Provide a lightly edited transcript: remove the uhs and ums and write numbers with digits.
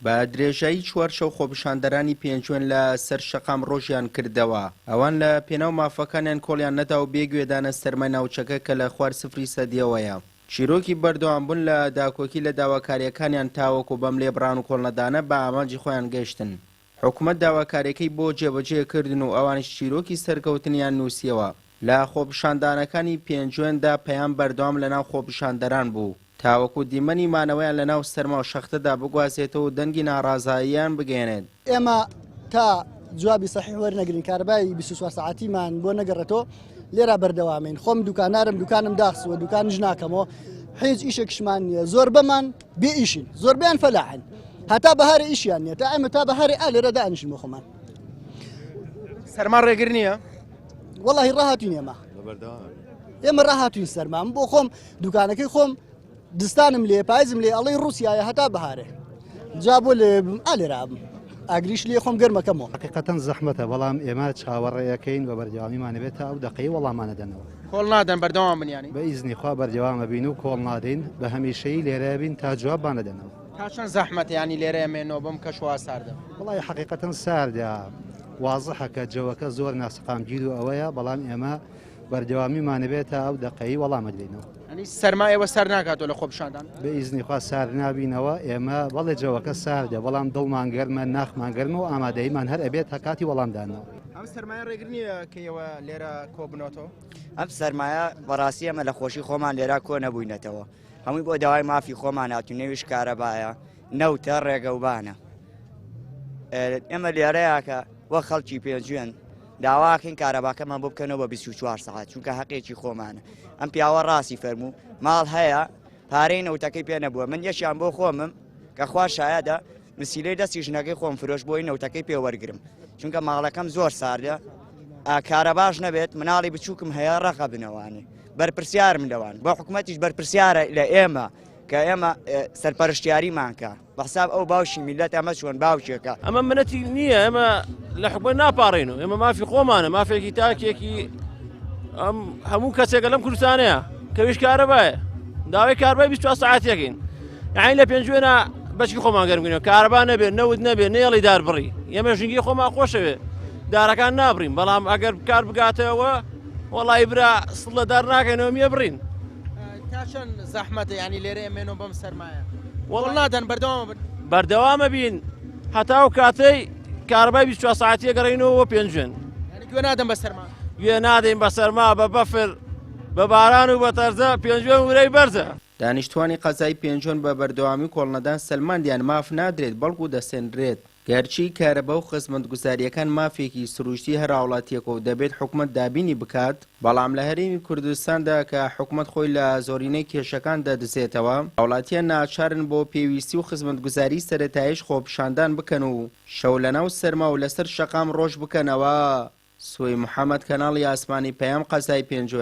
بە درێژایی چوار شەو خۆپیشاندەرانی پێنجوێن لە سەر شەقام ڕۆژیان کردەوە. ئەوان لە پێناو مافەکانیان کۆڵیان نەدا و بێ گوێدانە سەرمای ناوچەکە کە لە خوار سفری سەدیەوەیە، چیرۆکی بەردەوامبوون لە داکۆکی لە داواکارییەکانیان تاوەکو بەم لێبڕان و کۆڵنەدانە بە ئامانجی خۆیان گەیشتن. حکومەت داواکاریەکەی بۆ جێبەجێ کردن و ئەوانیش چیرۆکی سەرکەوتنیان نووسیەوە. لە خۆپیشاندانەکانی پێنجوێندا پەیام بەردەوام لەناو خۆپیشاندەران بوو تاوەکو دیمەنی مانەوەیان لەناو سەرما و شەختەدا بگوازێتەوە و دەنگی ناڕازاییان بگەیەنێت. ئێمە تا جوابی سەحیح وەرنەگرین کارەبای 24 سەعاتیمان بۆ نەگەڕێتەوە لێرا بەردەوامین خۆم دوکانارم دوکانم داخسووە دوکانیش ناکەمەوە هیچ ئیشێکشمان نییە زۆربەمان بێ ئیشین زۆربیان فەلاحن هەتا بەهارە ئیشیان نیە تا ئێمە تا بەهارێ ئا لێرە دانیشین بۆ خۆمان. سەرما ڕێگر نییە؟ وەڵی ڕاهاتوین ئێمە ئێمە ڕاهاتوین سەرما من بۆ خۆم دوکانەکەی خۆم دستانم لێ پایزم لێ ئەڵێ ڕوسایە هەتا بەهارێ جا بۆ لێ بم ئا لێرابم ئاگریش لێ خۆم گەرمەکەمەوە. حەقیقەتەن زەحمەتە بەڵام ئێمە چاوەڕێیەکەین بە بەردەوامیمان ئەبێت تا ئەو دەقەی وەڵامان ئەدەنەوە. کۆڵ نادەن بەردەوام بن یانی؟ بە ئیزنی خوا بەردەوام ئەبین و کۆڵ نادەین بە هەمیشەیی لێرە بین تا جوابمان ئەدەنەوە. تا چەند زەحمەتە یانی لێرە ئەمێنەوە بەم کەشوهەوا ساردە؟ وەڵاهی حەقیقەتەن ساردە وازحە کە جەوەکە زۆر ناسەقامگیر و ئەوەیە بەڵام ئێمە بەردەوامیمان ئەبێت تا ئەو دەقەی وەڵام ئەدرێینەوە. یانی سەرما ئێوە سارد ناکاتەوە لە خۆپیشاندان؟ بە ئیزنی خوا سارد نابینەوە ئێمە بەڵێ جەوەکە ساردە بەڵام دڵمان گەرمە ناخمان گەرمە و ئامادەییمان هەر ئەبێت تا کاتی وەڵامدانەوە. ئەم سەرمایە ڕێگر نییە کە ئێوە لێرە کۆبنەوەتەوە؟ ئەم سەرمایە بەڕاستی ئێمە لە خۆشی خۆمان لێرە کۆ نەبووینەتەوە هەمووی بۆ داوای مافی خۆمان هاتوو نەویش کارەبایە نەوتە ڕێگەوبانە ئێمە لێرەیە کە وە خەڵکی پێنجوێن داواکەین کارەباکەمان بۆ بکەنەوە بە 24 سەعات چونکە هەقێکی خۆمانە ئەم پیاوە ڕاستی فەرموو ماڵ هەیە پارەی نەوتەکەی پێ نەبووە من یەکیان بۆ خۆمم کە خوا شایەدە مسیلەی دەستی ژنەکەی خۆم فرۆش بۆی نەوتەکەی پێ وەرگرم چونکە ماڵەکەم زۆر ساردە کارەباش نەبێت مناڵی بچووکم هەیە ڕەقە بنەوانێ بەرپرسیارم لەوان بۆ حکوومەتیش بەرپرسیارە لە ئێمە کە ئێمە سەرپەرشتیاریمان کە بەحساب ئەو باوشی میلەت ئەمە چۆن باوکێکە. ئەمە منەتی نییە ئێمە لە حکومەت ناپاڕین و ئێمە مافی خۆمانە مافێکی تاکێکی ئەم هەموو کەسێکە لەم کوردستانەیە کەویش کارەبایە داوای کاربای 24 ساعتێکین یعنی لە پێنجوێنە بەچی خۆمان گەرمگرین کارەبا نەبێت نەوت نەبێت نێڵی دار بڕی ئێمە ژینگەی خۆمان خۆشەوێ دارەکان نابڕین بەڵام ئەگەر کار بگاتەوە وەڵی برا سڵ لە دار ناکەینەوە میە بڕین تا چەند زەحمەتە ینی لێرە ئەمێنەوە بەم سەرمایە وەڵ نادەن بەردەوام بن بەردەوامە بین هەتا و کاتەی کارەبای 24 ساعتیە گەڕینەوە بۆ پێنجوێن گوێ نادەن بە سەرما گوێ نادەین بە سەرما بە بەفر بە باران و بە تەرزە پێنجوێن ورەی بەرزە. دانیشتوانی قەزای پێنجوێن بە بەردەوامی کۆڵنەدان سەلماندیان ماف نادرێت بەڵکو دەسێنرێت، گەرچی کارەبا و خزمەتگوزارییەکان مافێکی سروشتی هەر هاوڵاتییەکە و دەبێت حکومەت دابینی بکات، بەڵام لە هەرێمی کوردستاندا کە حکومەت خۆی لە زۆرینەی کێشەکان دەدزێتەوە، هاوڵاتییان ناچارن بۆ پێویستی و خزمەتگوزاریی سەرەتاییش خۆپیشاندان بکەن و شەو لەناو سەرما و لەسەر شەقام ڕۆژ بکەنەوە. سوەی محەمەد کەناڵی ئاسمانی پەیام قەزای پێنجوێن.